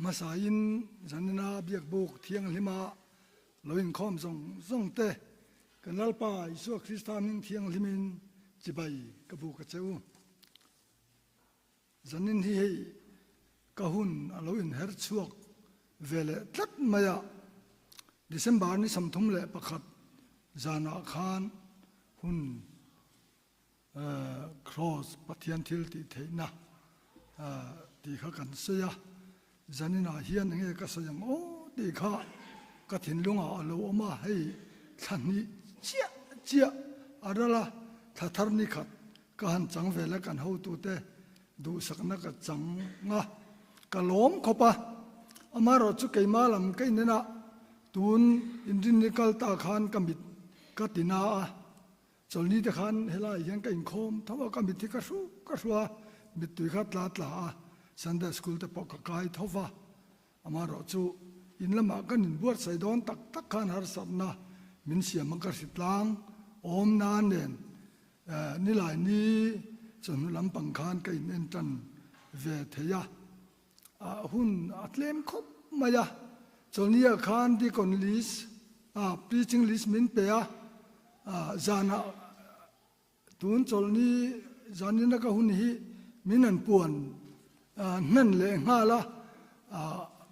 Hmasain zanina biakbuk thianghlima lo inkhawm zawng zawng te kan Lalpa Isua Krista hming thianghlimin chibai ka buk a che u. Zanin hi hei ka hun a lo inher chhuak ve leh tlat mai a, December ni 31 zanah khan hun Kraws Pathian thil tih theihna tih kha kan sawi a, zaninah hian enge ka sawi ang aw tih kha ka thinlungah a lo awm a, hei thla hnih chiah chiah a ral a, thla thar ni khat ka han chang vel a, kan hotute duhsakna ka chang a, ka lawm khawp a, amaherawh chu keimah lam ka inen a, tun inrinni kal ta khan ka mit ka ti na a. Chawlhni te khan helaiah hian ka inkhawm tho a, ka mit hi ka hru ka hru a, mittui kha tla tla a, Sunday school te pawh ka kai tho va, amaherawh chu in lamah kan inbuatsaih dawn tak tak khan harsatna min siam ang ka hri tlang awm nan nen nilai ni chawhnu lampang khan ka in en tan ve thei a, hun a tlem khawp mai a, chawlhniah khan deacon list preaching list min pe a, zanah tun chawlhni zanina ka hun hi min an puan hnan leh nghal a,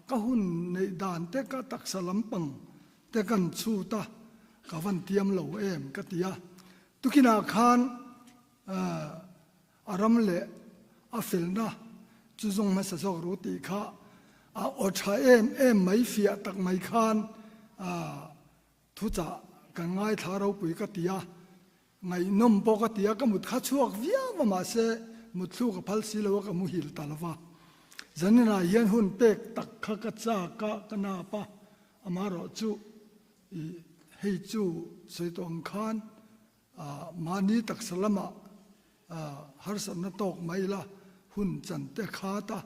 ka hun neih dan te ka taksa lampang te kan chhut a, ka van tiam lo em ka ti a, tukinah khan A ram leh a felna chu zawng hmasa zawk ru tih kha a aw tha em em mai fiah tak mai khan thuchah kan ngaithla ropui ka ti a, ngaihnawm pawh ka ti a, ka mut kha chhuak viau a mahse muthlu ka phal si lo a ka muhil ta lo va. Zaninah hian hun pek tak kha ka chak a, ka nap a, amaherawh chu i hei chu sawi tawh ang khan Mahni taksa lamah harsatna tawk mai ila hun chan te khat a,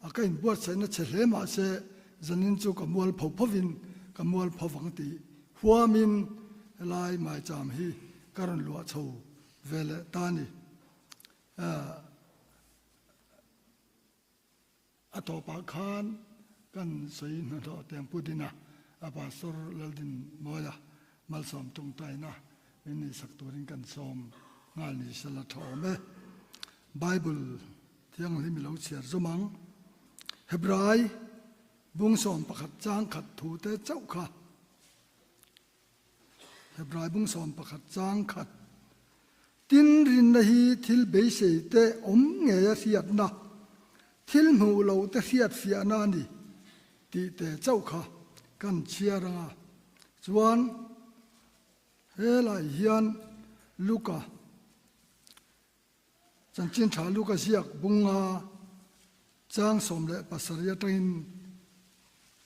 a ka inbuatsaihna che hle mahse zanin chu ka mual pho phovin ka mual pho vang tih huamin helai maicham hi ka rawn luah chho ve leh ta a ni. A tawpah khan kan sawi hnathawh tiang Pu Dina, a Pastor Laldin Mawia malsawm tawngtaina min neihsak turin kan sawm nghal ni sela tha awm e. Bible thianghlim i lo chhiar zawm ang. Hebrai bung 11 chang khat thu te chauh kha. Hebrai bung 11 chang khat. Tin, rinna hi thil beisei te awm ngei a hriatna, thil hmuh loh te hriat fiahna a ni tih te chauh kha kan chhiar ang a. Chuan helai hian Luka, Chanchin Tha Luka ziak bunga chang 17 atangin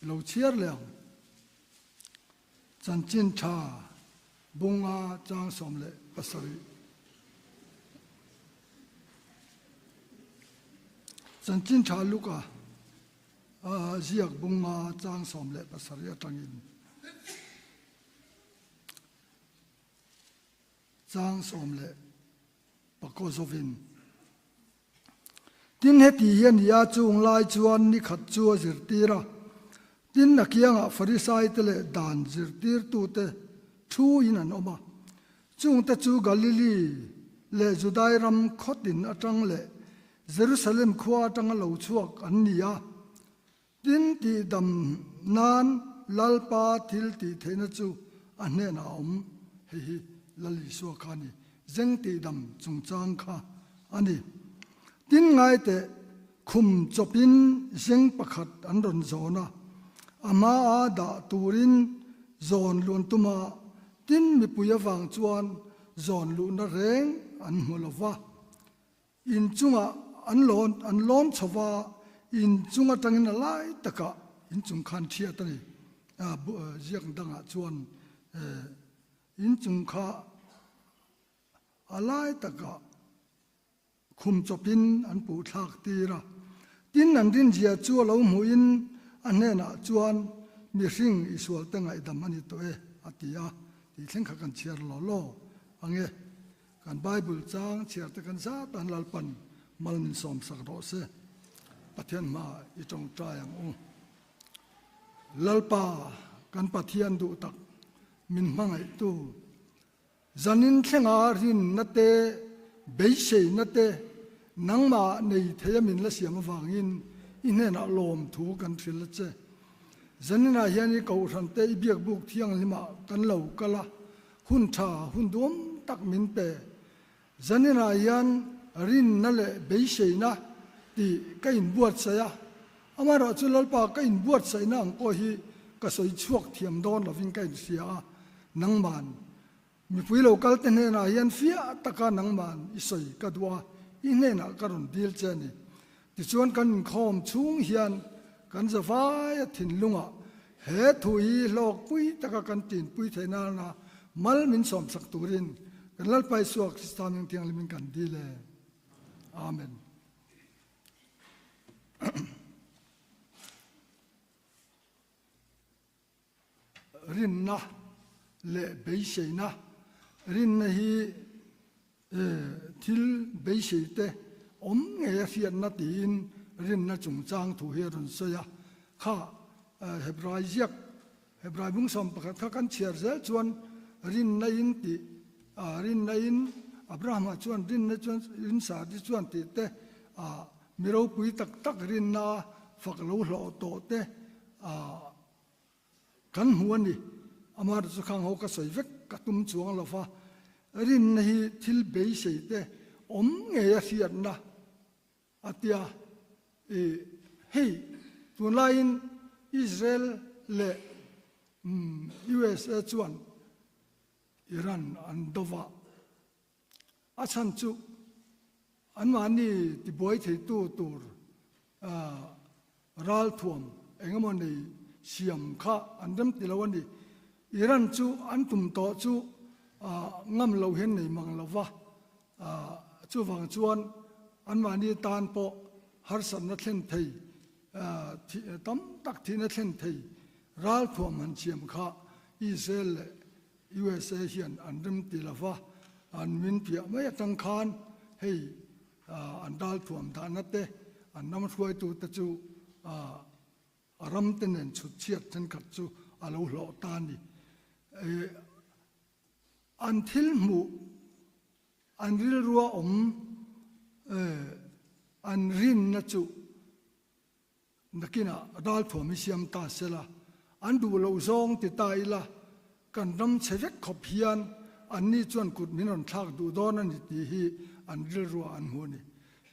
lo chhiar leh ang. Chanchin Tha bunga chang 17. Chanchin Tha Luka ziak bunga chang 17 atangin chang 19 zawin. Tin, heti hi a ni a, chung lai chuan ni khat chu a zirtir a. Tin, a kiangah Farisaite leh dan zirtirtute thuin an awm a. Chungte chu Galili leh Judai ram khawtin atang leh Jerusalem khua atanga lo chhuak an ni a. Tin, tihdam nan Lalpa thil tih theihna chu a hnenah a awm. Hei hi Lal Isua kha a ni. Zeng tihdam chungchang kha a ni. Tin, ngaiteh khum chawpin zeng pakhat an rawn zawn a, a hmaa dah turin zawn luan tum a, tin mipui avang chuan zawn luhna reng an hmu lo va. In chungah an lawn an lawn chho va, in chung atangin a lai takah in chung khan thiat a ni. Ziak dangah chuan in chung kha a lai takah khum chawpin an puh thlak tir a. Tin, an rinzia chu a lo hmuhin a hnenah chuan, Mihring i sualte ngaihdam a ni tawh e, a ti a. Tih thleng kha kan chhiar law law ang e. Kan Bible chang chhiar te kan zat an Lalpan mal min sawm sak rawh se. Pathian hmaah i tawngtai ang u. Lalpa kan Pathian duh tak min hmangaihtu, zanin thlenga rinna te, beiseina te nangmah nei thei a min la siam avangin i hnenah lawmthu kan hrilh a che. Zaninah hian i kohhran te i biakbuk thianghlimah kan lo kal a, hun tha hun duam tak min pe. Zaninah hian rinna leh beiseina tih ka inbuatsaih a, amaherawhchu Lalpa ka inbuatsaihna ang pawh hi ka sawi chhuak thiam dawn lovin ka inhria a, nangman mipui lo kalte hnenah hian fiah taka nangman i sawi ka duh a, i hnenah ka rawn dil che a ni. Tichuan kan inkhawm chhung hian kan zavaia thinlungah he thu hi hlawkpui taka kan tinpui theih nana mal min sawmsak turin kan Lalpa Isua Krista hming thianghlimin kan dil e. Amen. Rinna leh beiseina, Rinna hi thil beiseite awm ngei a hriatna tiin rinna chungchang thu hi a rawn sawi a. Kha Hebrai ziak, Hebrai bungsawm pakhat kha kan chhiar zel chuan rinna in tih, rinna in Abrahama chuan rinna chuan rinsa te chuan tih te, mi ropui tak tak rinna fak lo hlawh tawh te, Kan hmu a ni. Amah chu khang ho ka sawi vek ka tum chuang lo va, rinna hi thil beisei te awm ngei a hriatna a tia. I hei tunlaiin Israel leh USA chuan Iran an do va, A chhan chu anmahni tibuai theitu tur ralthuam engemaw nei siam kha an rem ti lo a ni. Iran chu an tum tawh chu ngam lo hian nei mang lo va, chuvang chuan anmahni tan pawh harsatna thlen thei, tam tak thihna thlen thei ralthuam han siam kha Israel leh USA hian an rem ti lo va, an min piah mai atang khan hei an ralthuam dahna te, an ram hruaitute chu a ram te nen chhut chhiat thenkhat chu a lo hlawh ta a ni. An thil hmuh, an rilrua awm, an rinna chu Nakinah ralthuam hi siam ta sela, an duh loh zawng ti ta ila, kan ram chhe vek khawp hian anni chuan kut min rawn thlak duh dawn a ni tih hi an rilruah an hmu a ni.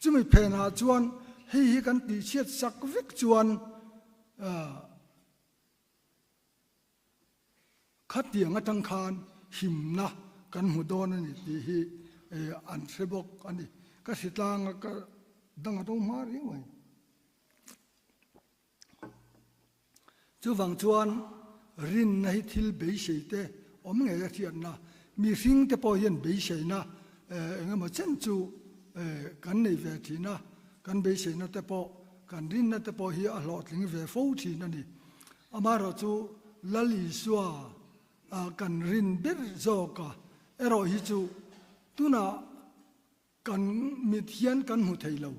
Chumi phenah chuan hei hi kan tihchhiat sak vek chuan Khatiang atang khan himna kan hmu dawn a ni tih hi an hre bawk a ni. Ka hritlanga ka dang a to hma riau mai. Chuvang chuan rinna hi thil beisei te awm ngei a hriatna, mihring te pawh hian beiseina eng emaw chen chu kan nei ve thin a, kan beiseina te pawh kan rinna te pawh hi a hlawhtling ve fo thin a ni. Amaherawh chu Lal Isua kan rin ber zawk a, erawh hi chu tunah kan mit hian kan hmu thei lo.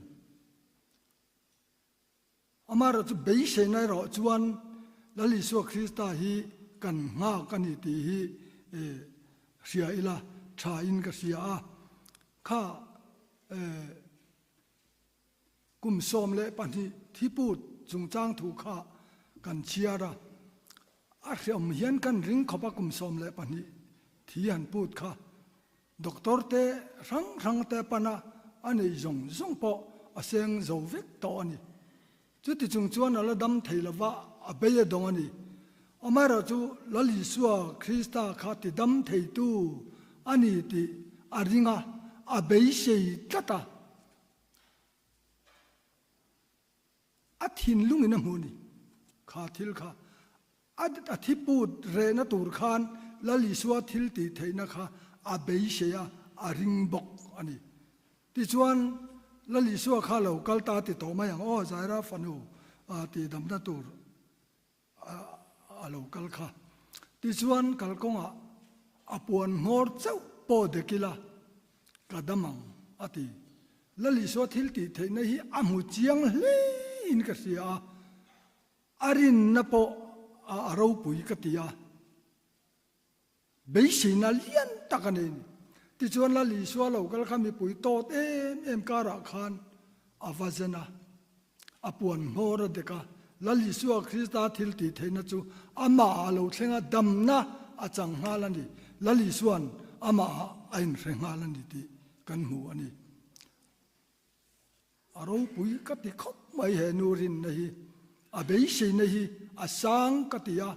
Amaherawh chu beiseina erawh chuan Lal Isua Krista hi kan nghak a ni tih hi hria ila tha in ka hria a. Kha Kum 12 thiput chungchang thu kha kan chhiar a, a hreawm hian kan ring khawp a kum 12 thi han put kha doctor te hrang hrang te pana a nei zawng zawng pawh a seng zo vek tawh a ni. Chuti chung chuan a la dam thei lova a bei a dawng a ni. Amaherawhchu Lal Isua Krista kha ti dam theitu a ni tih a ring a, a beisei tlat a. A thinlungin a hmu ni. Kha thil kha a thi put rehna tur khan Lal Isua thil tih theihna kha a beisei a, a ring bawk a ni. Tichuan Lal Isua kha lo kal ta ti tawh mai ang aw, Zaira fanu tihdamna tur. a lo kal kha. Tichuan kalkawngah a puan hmawr chauh pawh dek ila ka dam ang a ti. Lal Isua thil tih theihna hi a hmu chiang hle in ka hria a, a rinna pawh a ropui ka ti a. Beiseina lian tak a nei ni. Tichuan Lal Isua lo kal kha mipui tawt em em karah khan a va zen a, a puan hmawr a dek a. Lal Isua Krista thil tih theihna chu amahah a lo thleng a, damna a chang nghal a ni. Lal Isua'n amahah a inhre nghal a ni tih kan hmu a ni. A ropui ka ti khawp mai he nu rinna hi, a beiseina hi a sang ka ti a,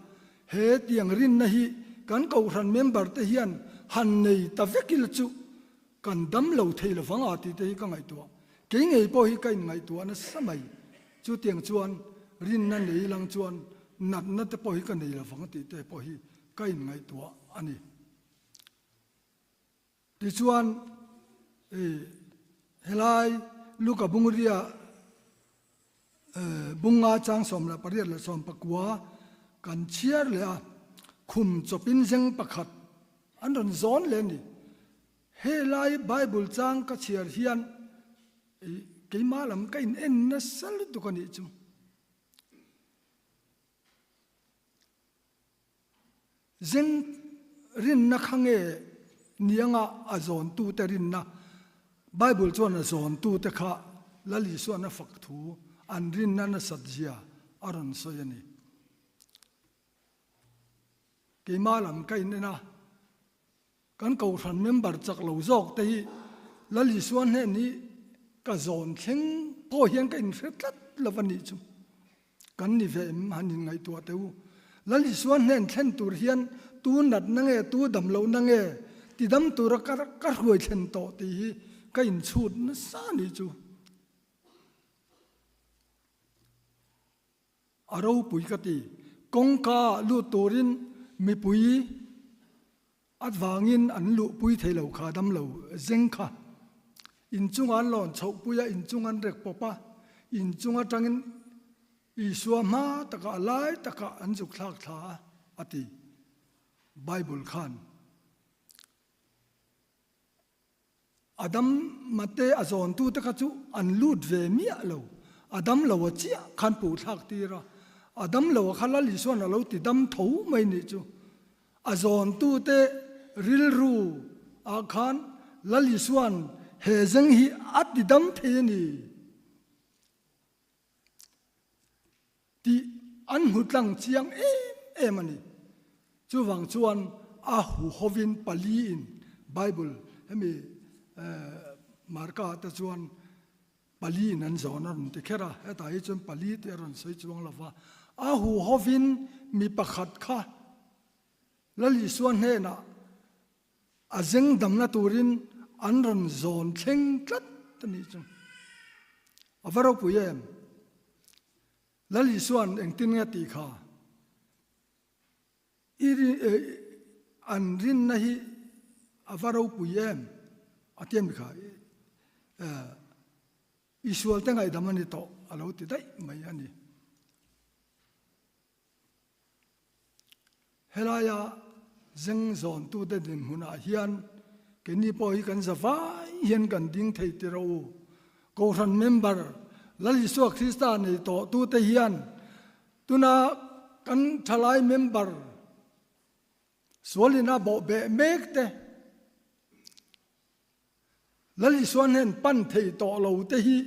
he tiang rinna hi kan kohhran member te hian han nei ta vek ila chu kan dam lo thei lo vang a tih te hi ka ngaihtuah. Kei ngei pawh hi ka inngaihtuah nasa mai. Chutiang chuan rinna nei lang chuan natna te pawh hi ka nei lo vang tih te pawh hi ka inngaihtuah a ni. Tichuan, helai Luka Bungria bunga chang 18 leh 19 kan chhiar leh a, khum chawpin zeng pakhat an rawn zawn leh a ni. Helai Bible chang ka chhiar hian keimah lam ka in en nasa lutuk a nih chu. Zeng rinna kha nge nianga a zawntute rinna? Bible chuan a zawntute kha Lal Isuan a fak thu an rinna nasat zia a rawn sawi a ni. Keimah lam ka in en a. Kan kohhran member chak lo zawk te hi Lal Isua hnen hi ka zawn thleng pawh hian ka inhre tlat lo a nih chu. Kan ni ve em han inngaihtuah teh u. Lal Isua hnen thlen tur hian tu natna nge tu dam lohna nge tidam tura ka ka hruai thlen tawh tih hi ka inchhut nasa a nih chu. A ropui ka ti. Kawngka ah lut turin mipui avangin an luhpui thei lo kha dam lo zeng kha. Inchunga an lawn chhohpui a, inchung an rek pawp a, inchung atangin Isua hma takah a lai takah an zuk thlak thla a, a ti. Bible khan. A dam mate a zawntute kha chu an lut ve miah lo. A dam lo a chiah khan puh thlak tir a, a dam lo a kha Lal Isuan a lo ti dam tho mai nih chu. A zawntute rilru ah khan Lal Isuan he zeng hi a ti dam thei a ni. Tih an hmu tlang chiang em em a ni. Chuvang chuan a huhovin paliin Bible hemi Marka te chuan paliin an zawn a rawn ti kher a, hetah hi chuan pali tih a rawn sawi chuang lo va. A huhovin mi pakhat kha Lal Isua hnenah A zeng damna turin an rawn zawn thleng tlat a nih chu. A va ropui em? Lal Isua'n engtin nge tih kha? I an rinna hi a va ropui em? A ti a mi kha. I sualte ngaihdam a ni tawh a lo ti daih mai a ni. Helaia zeng zawntute dinhmunah hian keini pawh hi kan za vai hian kan ding thei ti rawh u. Kohhran member Lal Isua Krista nei tawhtute hian tuna kan thalai member sualin a bawhbeh mek te, Lal Isua hnen pan thei tawh lo te hi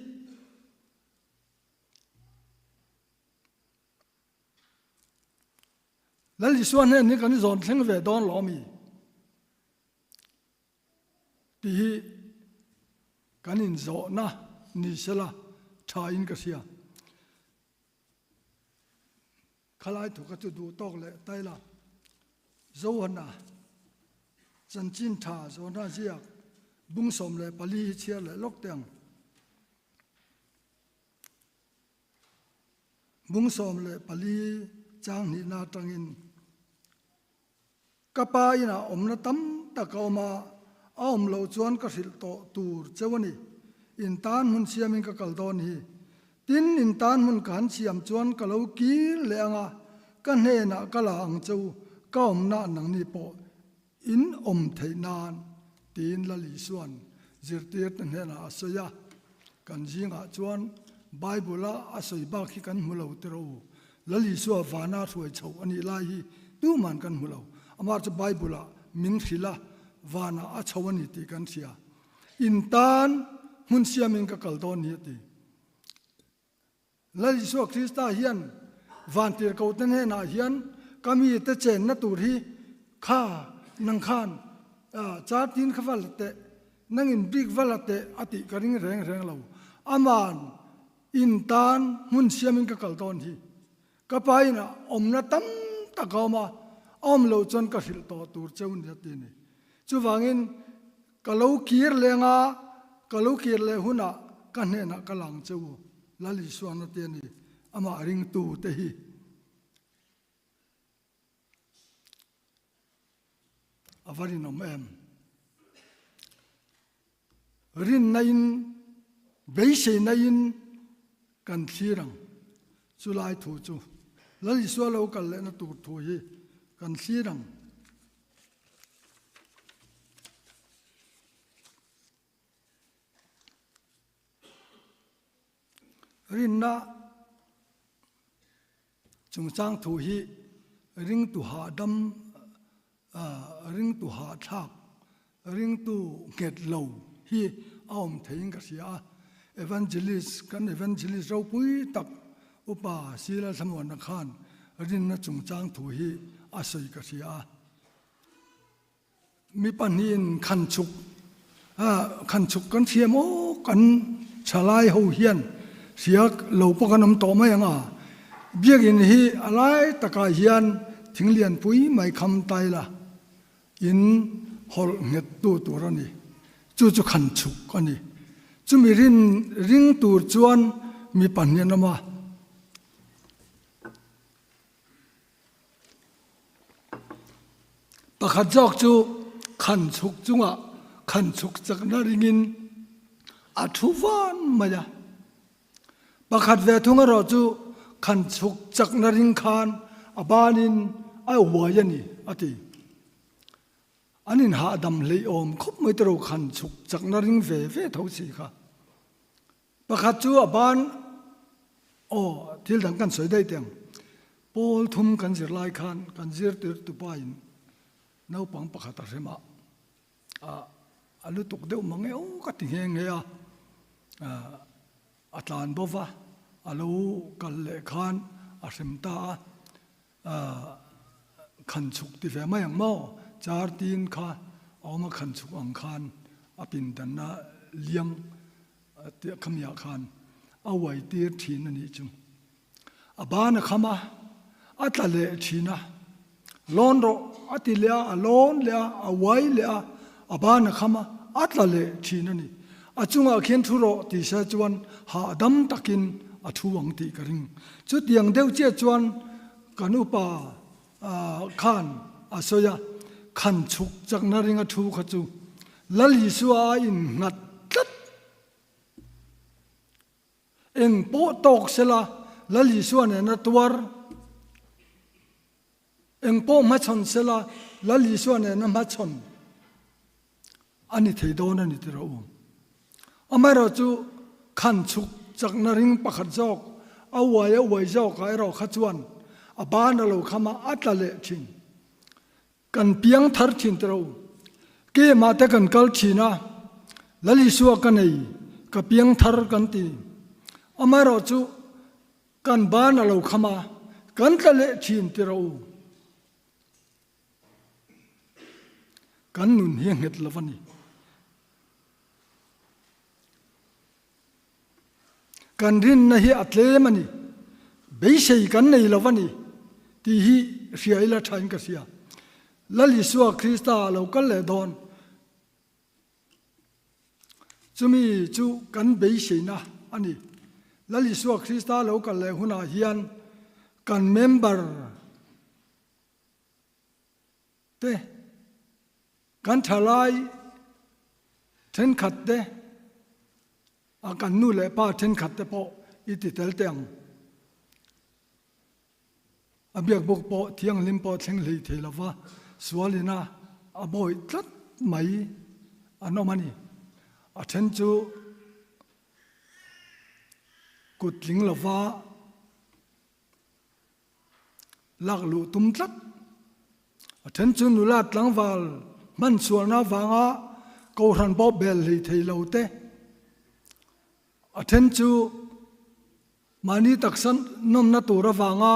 Lal Isua hnen hi kan zawn thleng ve dawn lo ami? Tih hi kan inzawhna ni sela tha in ka hria. Khalai thu kha chu duh tawk leh taila Zohana chanchin tha zawhna ziak bung 14 hi chhiar leh lawk teh ang. Bung 14 chang hnihna atangin Ka pa inah awmna tam tak a awm a, a awm loh chuan ka hrilh tawh tur cheu a ni. In tan hmun siamin ka kal dawn hi. Tin, in tan hmun ka han siam chuan ka lo kir leh ang a, ka hnenah ka la ang cheu, ka awmna nangni pawh In awm theih nan tiin Lal Isua'n zirtirte hnenah a sawi a, kan zingah chuan Bible a a sawi bak hi kan hmu lo tiraw u. Lal Isua vana hruai chhoh a nih lai hi tuman kan hmu lo. Amah chu Bible ah min hrilh a, vanah a chho a ni tih kan hria. In tan hmun siamin ka kal dawn ni a ti. Lal Isua Krista hian vantirhkohte hnenah hian ka mite chenna tur hi kha nang khan char tin kha va la teh, nangin bik va la teh a tih ka ring reng reng lo. Aman in tan hmun siamin ka kal dawn hi. Ka pa inah awmna tam tak a awm a, a awm loh chuan ka hrilh tawh tur cheu ni a ti a ni. Chuvangin ka lo kir leng a, ka lo kir leh hunah ka hnenah ka lang cheu u, Lal Isuan a ti a ni, amah ringtu te hi. A va rinawm em? Rinna in, beiseina in kan thlir ang. Chulai thu chu Lal Isua lo kal lehna tur thu hi kan thlir ang. Rinna Chungchang thu hi ringtu hahdam, ringtu hahthlak, ringtu nghet lo hi a awm theiin ka hria a. Evangelist, kan evangelist ropui tak Upa Sila Thlamuana khan rinna chungchang thu hi a sawi ka hria a. Mi pahnihin khanchhuk khanchhuk kan hria maw kan thalai ho hian hria lo pawh kan awm tawh mai ang a. Biakinn hi a lai takah hian thing lianpui mai kham tai la in hawlh nghet tu tur a ni. Chu chu khanchhuk a ni. Chumi rin ring tur chuan mi pahnih an awm a. Pakhat zawk chu khanchhuk chungah khanchhuk chakna ringin a thu van mai a. Pakhat ve thung erawh chu khanchhuk chakna ring khan a banin a uai a ni, a ti. An inhahdam hleihawm khawp mai tawh khanchhuk chakna ring ve ve tho si kha. Pakhat chu a ban, aw, thil dang kan sawi daih teh ang. Pawl thum kan zir lai khan kan zirtir tupa in naupang pakhat a hrem a, a lutuk deuh mang e aw ka ti nghe nghe a, a tlan bo va, a lo kal leh khan a hrem ta a, khan chhuk ti ve mai ang maw? Char tin kha a awm a khan chhuk ang khan a pindanna liang tih khamiah khan a uai tir thin a nih chu. A ban a kham a, a tla leh thin a, lawn rawh a ti leh a, a lawn leh a, a uai leh a, a ban a kham a, a tla leh thin a ni. A chungah khian thu rawh ti se chuan hahdam takin a thu ang tih ka ring. Chutiang deuh chiah chuan kan upa khan a sawi a, khan chhuk chakna ringa thu kha chu Lal Isua a innghat tlat. Eng pawh tawk sela Lal Isua nena tuar. Eng pawh hmachhawn sela Lal Isua nena hmachhawn a ni thei dawn a ni ti rawh u. Amaherawh chu khan chhuk chakna ring pakhat zawk a uai a uai zawkah erawh kha chuan a ban a lo kham a, a tla leh thin. Kan piang thar thin ti rawh u. Keimah te kan kal thin a, Lal Isua ka nei, ka piang thar kan ti. Amaherawh chu kan ban a lo kham a, kan tla leh thin ti rawh u. Kan nun hi a nghet lo a ni. Kan rinna hi a tlem a ni. Beisei kan nei lo a ni tih hi hria ila thain ka hria. Lal Isua Krista a lo kal leh dawn. Chumi chu kan beiseina a ni. Lal Isua Krista lo kal leh hunah hian kan member Te, kan thalai thenkhat te, a kan nu leh pa thenkhat te pawh i ti tel teh ang. A biakbuk pawh thianghlim pawh thleng hlei thei lova sual ina a bawih tlat mai an awm a ni. A then chu. Kut tling lova lak luh tum tlat. A then chu nula tlangval hman sualna avanga kohhran pawh bel hlei thei lo te, a then chu mahni taksa nawmna tur avanga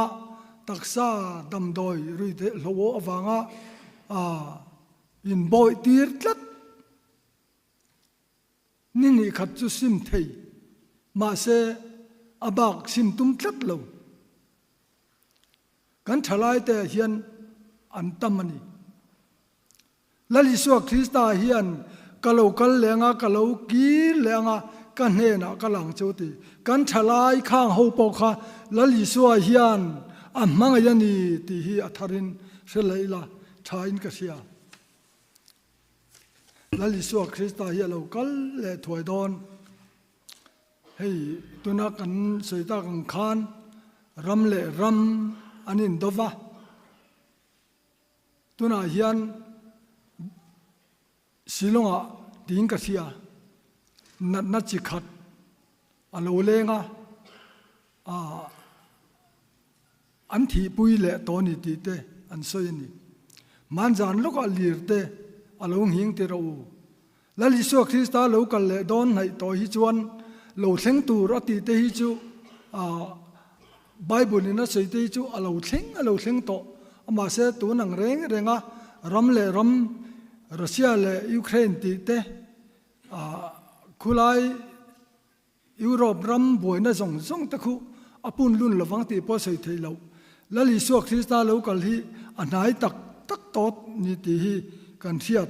taksa damdawi rui theih hlo avanga inbawih tir tlat. Ni hnih khat chu sim thei, mahse a bak sim tum tlat lo. Kan thalaite ah hian an tam a ni. Lal Isua Krista hian ka lo kal leh anga, ka lo kir leh anga, ka hnenah ka lang chu ti. Kan thalai khang ho pawh kha Lal Isua hian a hmangaih a ni tih hi a tharin hre leh ila thain ka hria. Lal Isua Krista hi a lo kal leh thuai dawn. Hei tuna kan sawi tak ang khan ram leh ram an indo va. Tunah hian Shillong-ah tiin ka hria, natna chi khat a lo leng a, An thihpui leh tawh a ni tih te an sawi a ni. Hmanzan lawkah lir te a lo nghing ti rawh u. Lal Isua Krista lo kal leh dawn hnaih tawh hi chuan lo thleng tur a tih te hi chu Bible in a sawi te hi chu a lo thleng a lo thleng tawh. Mahse tun ang reng reng a ram leh ram Russia leh Ukraine tih te khulai Europe ram buaina zawng zawng te khu a pun lun lovang tih pawh sawi theih loh. Lal Isua Krista lo kal hi a hnai tak tak tawt ni tih hi kan hriat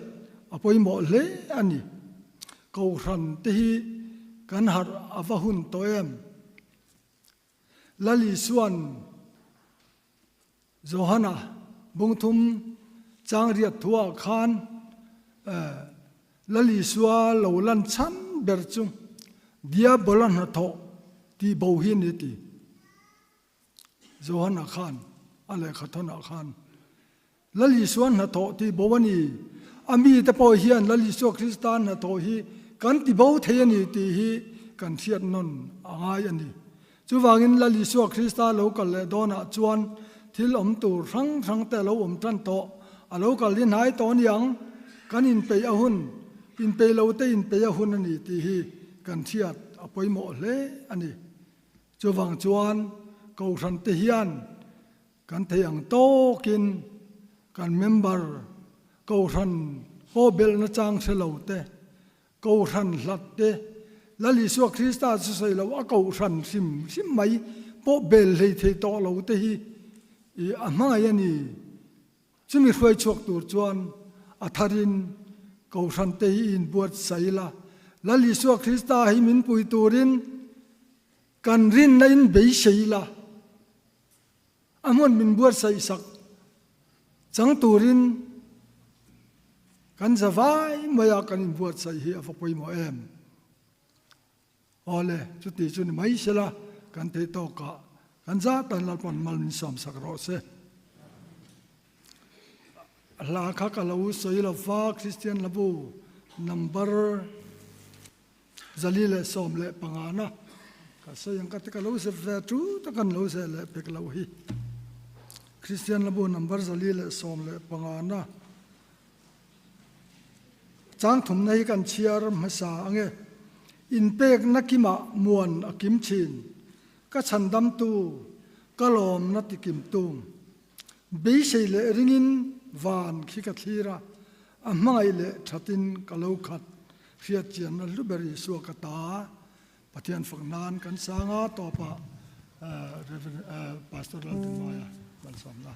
a pawimawh hle a ni. Kohhran te hi kan harh a va hun tawh em? Lal Isua'n Johana bungthum chang riat thuah khan Lal Isua lo lan chhan ber chu Diabola hnathawh tih bo hi a ni ti. Johana khan a lehkhathawnah khan Lal Isua hnathawh tih bo a ni. A mite pawh hian Lal Isua Krista hnathawh hi kan ti bo thei a ni tih hi kan hriat nawn a ngai a ni. Chuvangin Lal Isua Krista lo kal leh dawnah chuan thil awm tur hrang hrang te a lo awm tan tawh. A lo kal hi hnai tawh a ni ang. Kan inpeih a hun, inpeih lo te inpeih a hun a ni tih hi kan hriat a pawimawh hle a ni. Chuvang chuan Kohhran te hian Kan thei ang tawkin kan member Kohhran haw belhna chang hre lo te, Kohhran hlat te, Lal Isua Krista chu sawi lo a Kohhran hrim hrim mai pawh bel hlei thei tawh lo te hi i a hmangaih a ni. Chumi hruai chhuak tur chuan a tharin Kohhran te hi i inbuatsaih la, Lal Isua Krista hi min pui turin kan rinna in beisei la. A hmun min buatsaih sak chang turin kan za vai maia kan inbuatsaih hi a va pawimawh em? Awle, chuti chu ni mai sela kan theih tawkah kan za tan Lalpawn mal min sawm sak rawh se. Hla kha ka lo sawi lo va, Kristian Hlabu number 415 na ka sawi ang ka ti ka lo zep ve tu tak an lo zeh leh pek loh hi. Kristian Labu number 415 na chang thumna hi kan chhiar hmasa ange. Inpekna kimah muan a kim thin. Ka chhandamtu, ka lawmna tikimtu. Beisei leh ringin van khi ka thlir a, a hmangaih leh thatin ka lo khat. Hriatchianna hlu ber Isua ka ta. Pathian fak nan kan sang a, tawpah Rev. Pastor Laltinmawia malsawmna.